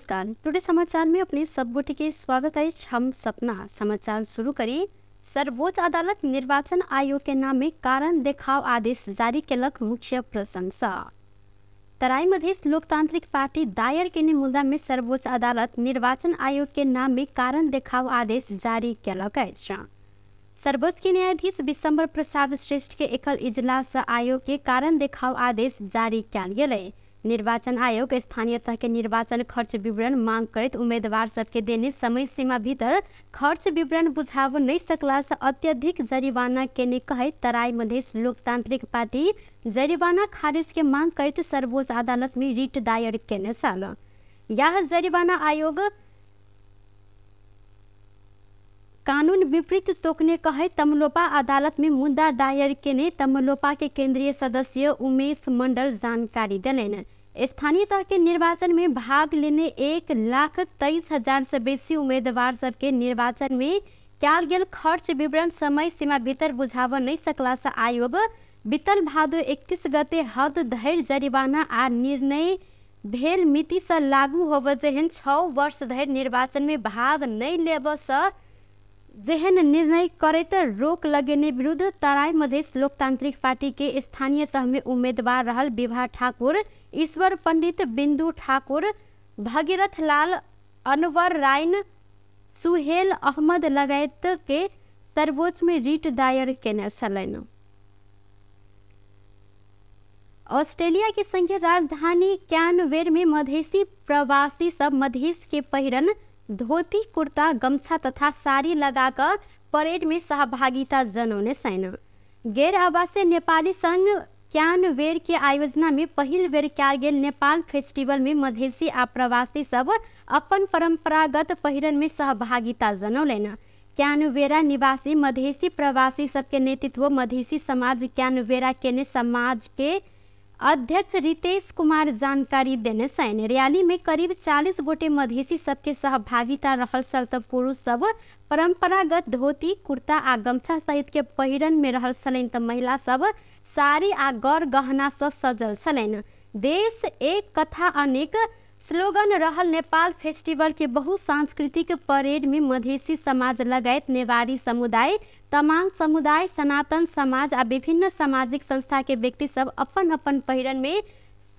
नमस्कार, टुडे समाचार में अपने सब गोटे के स्वागत है। हम सपना समाचार शुरू करी। सर्वोच्च अदालत निर्वाचन आयोग के नाम में कारण देखाव आदेश जारी केलक मुख्य प्रशंसा। तराई मधेश लोकतांत्रिक पार्टी दायर केने मुद्दा में सर्वोच्च अदालत निर्वाचन आयोग के नाम में कारण देखाव आदेश जारी केलक अछि। सर्वोच्च के न्यायाधीश विशंबर प्रसाद श्रेष्ठ के एकल इजलास आयोग के कारण देखाव आदेश जारी कयल गेलै। निर्वाचन आयोग स्थानीय तह के निर्वाचन खर्च विवरण मांग करैत उम्मीदवार सबके देने समय सीमा भीतर खर्च विवरण बुझाव नहीं सकला से अत्यधिक जरिवाना केने कहैत तराई मधेश लोकतांत्रिक पार्टी जरिवाना खारिज के मांग करैत सर्वोच्च अदालत में रिट दायर केने छल। यह जरिवाना आयोग कानून विपरीत तोकने कहे तमलोपा अदालत में मुद्दा दायर केने तमलोपा के केंद्रीय सदस्य उमेश मंडल जानकारी देलनि। स्थानीय तह के निर्वाचन में भाग लेने 1,23,000 से बेसी उम्मीदवार सबके निर्वाचन में कयल गेल खर्च विवरण समय सीमा भीतर बुझाव नहीं सकला से आयोग बीतल भादो 31 गते हद धरि जरिवाना आ निर्णय भेल मिति से लागू होब जेहन 6 वर्ष धरि निर्वाचन में भाग नहीं लेब से जेहन निर्णय करैत रोक लगेने विरुद्ध तराई मधेश लोकतांत्रिक पार्टी के स्थानीय तह में उम्मीदवार रहल विभा ठाकुर, ईश्वर पंडित, बिंदु ठाकुर, भगीरथ लाल, अनवर राइन, सुहेल अहमद लगायत के सर्वोच्च में रिट दायर केने छलनि। ऑस्ट्रेलिया के संघीय राजधानी कैनबेरा में मधेसी प्रवासी सब मधेश के पहिरन धोती, कुर्ता, गमछा तथा साड़ी लगाकर परेड में सहभागिता जनौने छन्। गैर आवासीय नेपाली संघ कैनबेरा के आयोजना में पहिल बेर कयल गेल नेपाल फेस्टिवल में मधेसी आ प्रवासी सब अपन परंपरागत पहिरन में सहभागिता जनौलनि। कैनबेरा निवासी मधेसी प्रवासी सबके नेतृत्व मधेसी समाज कैनबेरा केने समाज के अध्यक्ष रितेश कुमार जानकारी देने छनि। रैली में करीब 40 गोटे मधेसी सबके सहभागिता रहल छल त पुरुष सब परंपरागत धोती, कुर्ता आ गमछा सहित के पहिरन में रहल छलनि त महिला सब साड़ी आ गर गहना से सजल छलनि। देश एक कथा अनेक स्लोगन रहल नेपाल फेस्टिवल के बहुसांस्कृतिक परेड में मधेसी समाज लगायत नेवारी समुदाय, तमांग समुदाय, सनातन समाज आ विभिन्न सामाजिक संस्था के व्यक्ति सब अपन अपन पहिरन में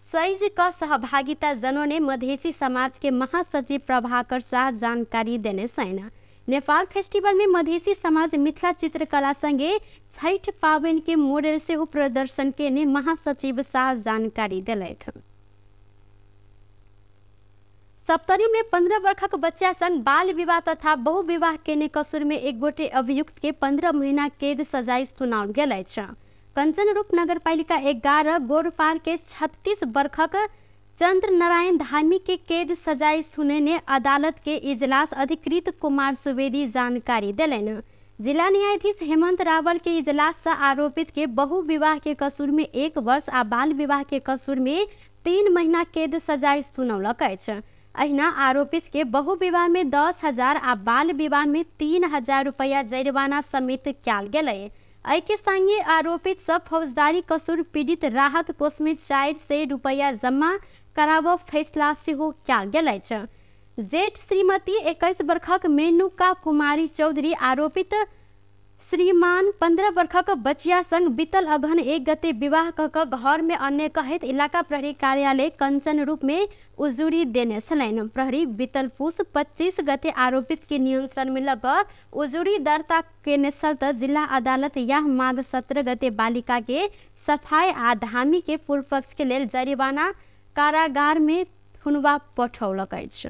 सज क सहभागिता जनौने मधेसी समाज के महासचिव प्रभाकर शाह जानकारी देने छनि। नेपाल फेस्टिवल में मधेसी समाज मिथिला चित्रकला संगे छठ पाबनि के मॉडल सेहो प्रदर्शन केने महासचिव शाह जानकारी देलथि। सप्तरी में 15 वर्षक बच्चा संग बाल विवाह तथा बहुविवाह केने कसूर में एक गोटे अभियुक्त के 15 महीना कैद सजाय सुनाओल गेल अछि। कंचनरूप नगरपालिका 11 गोरपार के 36 वर्षक चंद्र नारायण धामी के कैद सजाय सुनेने अदालत के इजलास अधिकृत कुमार सुवेदी जानकारी देलनि। जिला न्यायाधीश हेमंत रावल के इजलास से आरोपित के बहुविवाह के कसूर में 1 वर्ष आ बाल विवाह के कसूर में 3 महीना कैद सजाय सुनौलक अछि। अहिना आरोपित के बहुविवाह में 10,000 आ बाल विवाह में 3,000 रुपया जरिवाना समेत कयल गेलै। एहि के संगे आरोपित सब फौजदारी कसूर पीड़ित राहत कोष में 400 रुपया जमा कराबऽ फैसला सेहो कयल गेल अछि। जेठ श्रीमती 21 वर्षक मेनुका कुमारी चौधरी आरोपित श्रीमान 15 वर्षक बचिया संग बीतल अगहन 1 गते विवाह क क घर में अन्य कहैत इलाका प्रहरी कार्यालय कंचन रूप में उजुरी देने छलनि। प्रहरी बीतल पुस 25 गते आरोपित के नियंत्रण में लग उजुरी दर्ता केने छल त जिला अदालत यह माघ 17 गते बालिका के सफाई आ धामी के पूर्व पक्ष के लेल जरिवाना कारागार में थुनवा पठौलक अछि।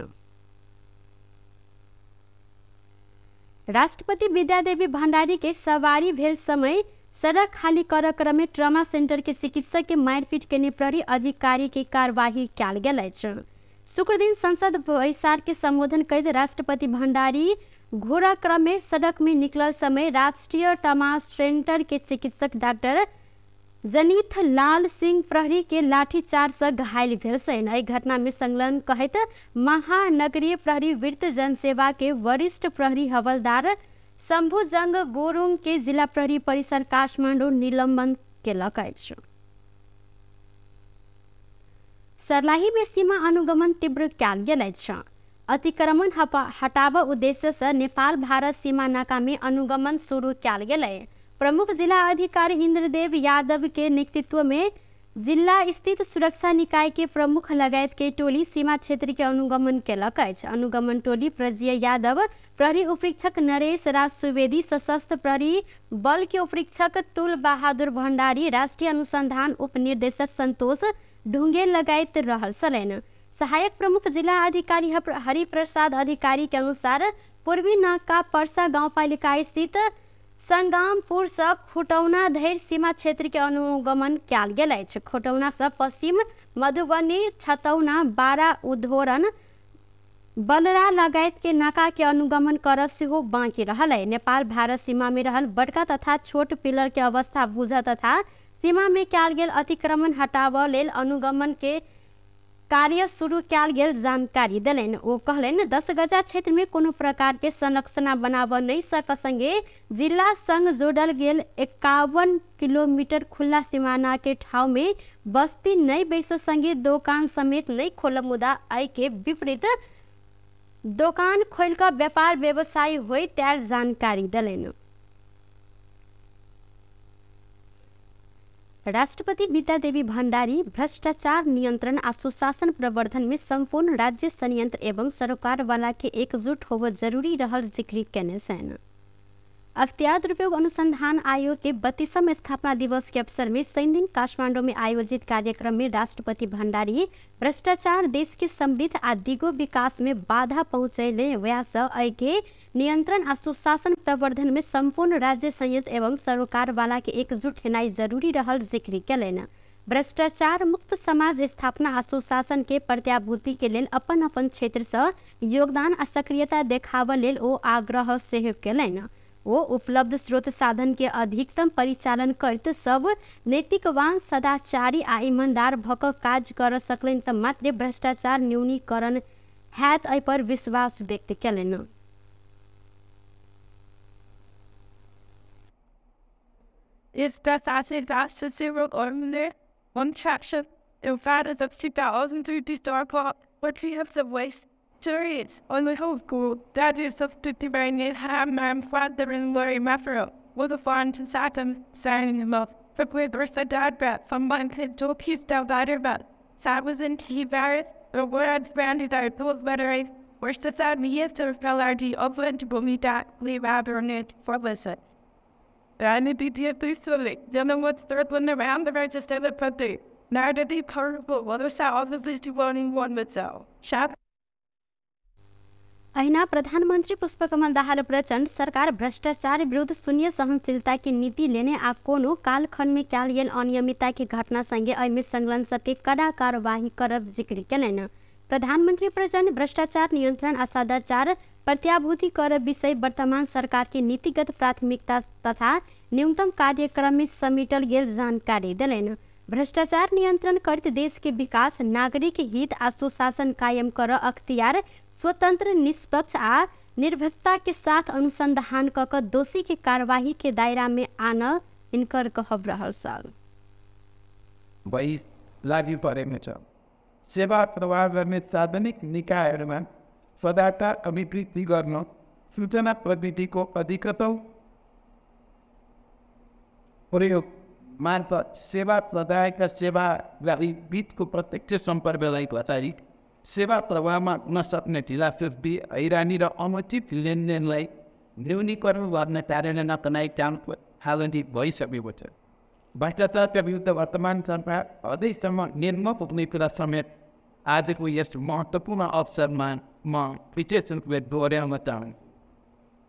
राष्ट्रपति विद्यादेवी भंडारी के सवारी भेल समय सड़क खाली कर क्रम में ट्रामा सेंटर के चिकित्सक के मारपीट केने प्रहरी अधिकारी के कार्यवाही कयल गेल अछि। शुक्रदिन संसद बैसार के संबोधन करैत राष्ट्रपति भंडारी घोड़ा क्रम में सड़क में निकलल समय राष्ट्रीय ट्रामा सेंटर के चिकित्सक डॉक्टर जनित लाल सिंह प्रहरी के लाठीचार्ज से घायल भेल छनि। एहि घटना में संलग्न कहैत महानगरीय प्रहरी वृत्त जनसेवा के वरिष्ठ प्रहरी हवलदार शंभुजंग गुरुङ के जिला प्रहरी परिसर काठमाडौँ निलम्बन केलक अछि। सर्लाही में सीमा अनुगमन तीव्र कयल गेल अछि। अतिक्रमण हटाबऽ उद्देश्य से नेपाल भारत सीमा नाका में अनुगमन शुरू कयल गेलै। प्रमुख जिला अधिकारी इंद्रदेव यादव के नेतृत्व में जिला स्थित सुरक्षा निकाय के प्रमुख लगायत के टोली सीमा क्षेत्र के अनुगमन केलक अछि। अनुगमन टोली प्रजय यादव, प्रहरी उपरीक्षक नरेश राज सुवेदी, सशस्त्र प्रहरी बल के उपरीक्षक तुल बहादुर भंडारी, राष्ट्रीय अनुसंधान उप निर्देशक संतोष ढुंगेल लगायत रहल छलनि। सहायक प्रमुख जिला अधिकारी हरिप्रसाद अधिकारी के अनुसार पूर्वी नाका परसा गाउँपालिका स्थित संग्रामपुर से खुटौना धरि सीमा क्षेत्र के अनुगमन कयल गेल अछि। खुटौना से पश्चिम मधुबनी, छतौना, बारा, उधोरन, बलरा लगायत के नाका के अनुगमन करब सेहो बाँकी रहल है। नेपाल भारत सीमा में रहल बड़का तथा छोट पिलर के अवस्था बुझ तथा सीमा में कयल गेल अतिक्रमण हटाबऽ लेल अनुगमन के कार्य शुरू कयल गेल जानकारी देलनि। ओ कहलनि 10 गजा क्षेत्र में कोनो प्रकार के संरचना बनाबऽ नहि सक संगे जिला संग जोड़ल गेल 51 किलोमीटर खुला सीमाना के ठाउँ में बस्ती नहि बैस संगे दोकान समेत नहि खोलब, मुदा एहि के विपरीत दोकान खोलि कऽ व्यापार व्यवसाय होय तैयार जानकारी देलनि। राष्ट्रपति विद्यादेवी भण्डारी भ्रष्टाचार नियंत्रण आ सुशासन प्रवर्धन में संपूर्ण राज्य संयंत्र एवं सरोकारवाला के एकजुट होब जरूरी रहल जिक्र केने छनि। अख्तियार दुरुपयोग अनुसंधान आयोग के 32वां स्थापना दिवस के अवसर में शनिदिन काठमांडू में आयोजित कार्यक्रम में राष्ट्रपति भण्डारी भ्रष्टाचार देश के समृद्ध आ दिगो विकास में बाधा पहुँचैले वएह एहि के नियंत्रण आ सुशासन प्रवर्धन में संपूर्ण राज्य संयंत्र एवं सरोकारवाला के एकजुट हेनाइ जरूरी रहल जिक्र केलनि। भ्रष्टाचार मुक्त समाज स्थापना आ सुशासन के प्रत्याभूति के लेल अपन अपन क्षेत्र से योगदान आ सक्रियता देखाबऽ लेल ओ आग्रह सेहो केलनि। वो उपलब्ध स्रोत साधन के अधिकतम परिचालन करत सब नैतिकवान, सदाचारी आ ईमानदार भऽ कऽ काज कर सकलनि तऽ मात्र भ्रष्टाचार न्यूनीकरण हैत, एहि पर विश्वास व्यक्त केलनि। Curious on the whole school, that is of the divine Ham father in Larry Mafro, with a fond to Saturn, signing him off. For with Risa from one to peace down That was in he various, the word branded our two veteran, where Satan is to Fellardi of Bumida, leave Abernit for listen. Then it be then what's third one around the register the puppy. Now the deep purple, what was out of the warning one with so. Shap. अहिना प्रधानमन्त्री पुष्पकमल दाहाल प्रचण्ड सरकार भ्रष्टाचार विरुद्ध शून्य सहनशीलता के नीति लेने आ कोनो कालखंड में कयल गेल अनियमितता के घटना संगे एहिमे संलग्न सबके कड़ा कार्यवाही करब जिक्र केलनि। प्रधानमन्त्री प्रचण्ड भ्रष्टाचार नियंत्रण आ सदाचार प्रत्याभूति करब विषय वर्तमान सरकार के नीतिगत प्राथमिकता तथा न्यूनतम कार्यक्रम में समेटल गेल जानकारी देलनि। भ्रष्टाचार नियंत्रण करत देश के विकास, नागरिक हित आ सुशासन कायम कर अख्तियार स्वतंत्र, निष्पक्ष आ निर्भीकता के साथ अनुसंधान क कऽ दोषी के कार्यवाही के दायरा में आन इनकर कहब रहल छल। भई लागू परेको छ। सेवा प्रवाह गर्ने सार्वजनिक निकायहरूमा सदाचार अभिवृद्धि गर्न सूचना प्रविधिको अधिकतम प्रयोग मार्फत सेवा प्रदायक र सेवाग्राही बिचको प्रत्यक्ष सम्पर्कलाई घटाई सेवा प्रवाहमा हुन सक्ने ढिलासुस्ती, हैरानी र अनुचित लेनदेनलाई न्यूनीकरण गर्न कार्यान्वयनका काम थालनी भइसकेको छ। भ्रष्टाचारका विरुद्ध वर्तमान सरकार अझैसम्म निर्मम हुने कुरा समेत आजको यस महत्त्वपूर्ण अवसरमा म विशेष रूपले दोहोऱ्याउन चाहन्छु।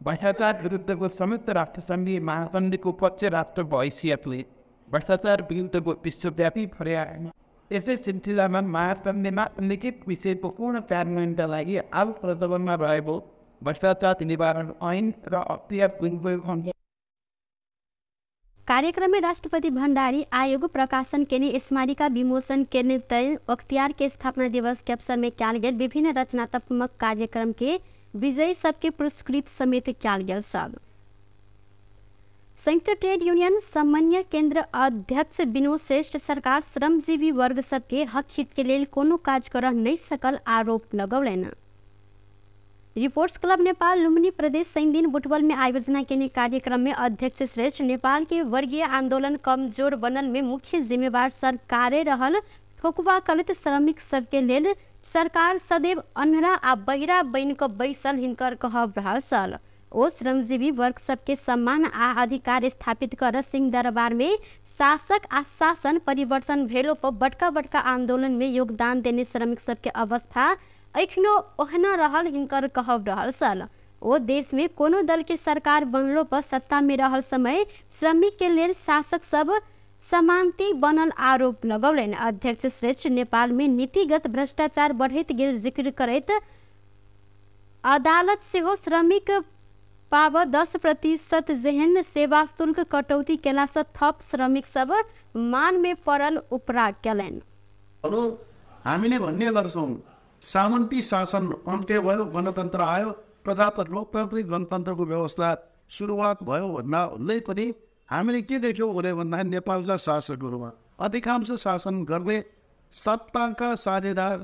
भ्रष्टाचार विरुद्धको संयुक्त राष्ट्रसङ्घीय महासन्धिको पक्ष राष्ट्रको हैसियतले भ्रष्टाचार विरुद्धको विश्वव्यापी प्रयासमा यसै सिलसिलामा महासन्धिमा उल्लिखित विषयको पूर्ण कार्यान्वयनका लागि हाल प्रचलनमा रहेको भ्रष्टाचार निवारण ऐन र अख्तियार दुरुपयोग कार्यक्रम में राष्ट्रपति भण्डारी आयोग प्रकाशन केने स्मारिका विमोचन केने तय अख्तियार के स्थापना दिवस के अवसर में कयल गेल विभिन्न रचनात्मक कार्यक्रम के विजयी सबके पुरस्कृत समेत कयल गेल छल। संयुक्त ट्रेड यूनियन समन्वय केंद्र अध्यक्ष विनोद श्रेष्ठ सरकार श्रमजीवी वर्ग सबके हक हित के लेल कोनो काज कर नहीं सकल आरोप लगौलनि। रिपोर्ट्स क्लब नेपाल लुम्बिनी प्रदेश शनिदिन बुटवल में आयोजना केने कार्यक्रम में अध्यक्ष श्रेष्ठ नेपाल के वर्गीय आंदोलन कमजोर बनल में मुख्य जिम्मेवार सरकारे रहल ठोकुवा कलित श्रमिक सबके लेल सरकार सदैव अन्हरा आ बहिरा बनि कऽ बैसल हिनकर कहब रहल छल। ओ श्रमजीवी वर्ग सबके सम्मान आ अधिकार स्थापित कर सिंह दरबार में शासक आ शासन परिवर्तन भेलो पर बड़का बड़का आंदोलन में योगदान देने श्रमिक सबके अवस्था एखनो ओहना रहल हिनकर कहब रहल छल। ओ देश में कोनो दल के सरकार बनलो पर सत्ता में रहल समय श्रमिक के लेल शासक सब समानती बनल आरोप लगौलनि। अध्यक्ष श्रेष्ठ नेपाल में नीतिगत भ्रष्टाचार बढ़ैत गेल जिक्र करैत अदालत सेहो श्रमिक पाव 10% जेहन सेवा शुल्क कटौती केलासँ थप श्रमिक सब मान में पड़ल उपराग केलनि। हामीले भन्ने गर्छौँ सामन्ती शासन अन्त्य भयो, गणतन्त्र आयो, प्रजातन्त्र लोकतान्त्रिक गणतन्त्रको व्यवस्था सुरुवात भयो भन्दा भन्दै पनि हामीले के देख्यौँ भने भन्दाखेरि नेपालका शासकहरूमा अधिकांश शासन गर्ने सत्ताका साझेदार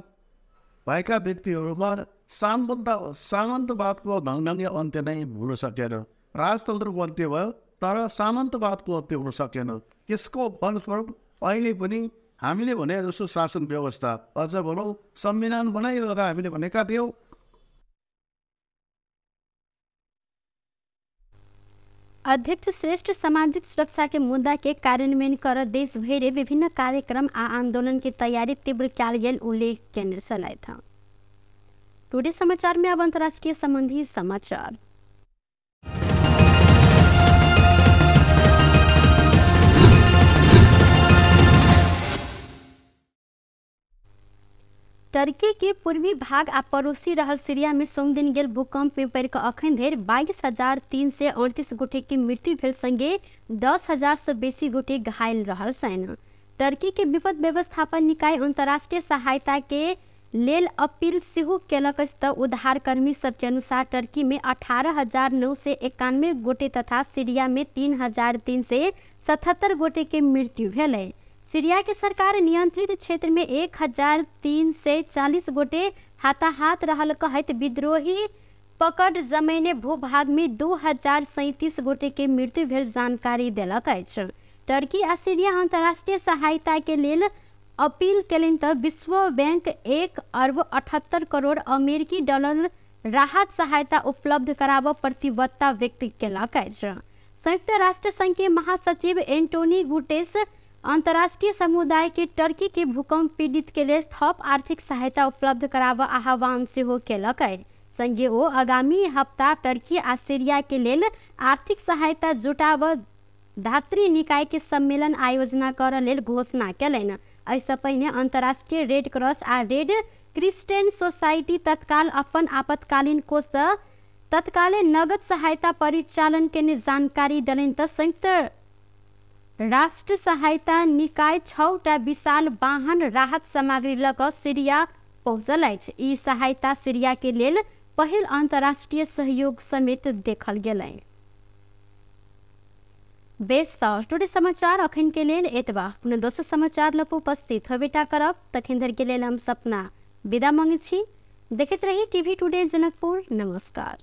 भएका व्यक्तिहरूमा सामन्तवादको ढङ्गले अन्त्य नै हुन सकेन। राजतन्त्रको अन्त्य भयो तर सामन्तवादको अन्त्य हुन सकेन। त्यसको फलस्वरूप अहिले पनि हामीले भने जस्तो शासन व्यवस्था अझ भनौँ संविधान बनाइरहँदा हामीले भनेका थियौँ। अध्यक्ष श्रेष्ठ सामाजिक सुरक्षा के मुद्दा के कार्यान्वयन कर देशभरि विभिन्न कार्यक्रम आ आंदोलन के तैयारी तीव्र कयल गेल उल्लेख केने छलथि। टुडे समाचार में अब अंतर्राष्ट्रीय संबंधी समाचार। टर्की के पूर्वी भाग आ पड़ोसी रहल सीरिया में सोमदिन गेल भूकंप में पड़ि कऽ अखन धरि 22,338 गोटे के मृत्यु भेल संगे 10,000 से बेसी गोटे घायल रहल छनि। टर्की के विपद व्यवस्थापन निकाय अंतर्राष्ट्रीय सहायता के लेल अपील सेहो केलक अछि तऽ उद्धारकर्मी सबके अनुसार टर्की में 18,991 गोटे तथा सीरिया में 3,377 गोटे के मृत्यु भेलै। सीरिया के सरकार नियंत्रित क्षेत्र में 1,340 गोटे हाताहात रहल कहैत विद्रोही पकड़ जमैने भूभाग में 2,037 गोटे के मृत्यु भेल जानकारी देलक अछि। टर्की आ सीरिया अंतर्राष्ट्रीय सहायता के लेल अपील केलनि तऽ विश्व बैंक 1.78 अरब अमेरिकी डॉलर राहत सहायता उपलब्ध कराबऽ प्रतिबद्धता व्यक्त केलक अछि। संयुक्त राष्ट्र संघ के महासचिव एंटोनी गुटेरेस अंतर्राष्ट्रीय समुदाय के टर्की के भूकंप पीड़ित के लेल थप आर्थिक सहायता उपलब्ध कराबऽ आह्वान सेहो केलक अछि। संगे ओ आगामी हप्ता टर्की आ सीरिया के लेल आर्थिक सहायता जुटाबऽ धात्री निकाय के सम्मेलन आयोजना करऽ लेल घोषणा केलनि। एहिसँ पहिने अंतर्राष्ट्रीय रेड क्रॉस आ रेड क्रिस्टेंट सोसाइटी तत्काल अपन आपातकालीन कोष तत्काले नगद सहायता परिचालन केने जानकारी देलनि तऽ संयुक्त राष्ट्र सहायता निकाय 6टा विशाल वाहन राहत सामग्री लऽ कऽ सीरिया पहुँचल अछि। ई सहायता सीरिया के लेल पहिल अंतर्राष्ट्रीय सहयोग समेत देखल गेलै। बेस तऽ टुडे समाचार अखन के लेल एतबा। पुनः दोसर समाचार लऽ कऽ उपस्थित होबेटा करब, तखन धरि के लेल हम सपना विदा मांगै छी। देखैत रही टीवी टुडे जनकपुर। नमस्कार।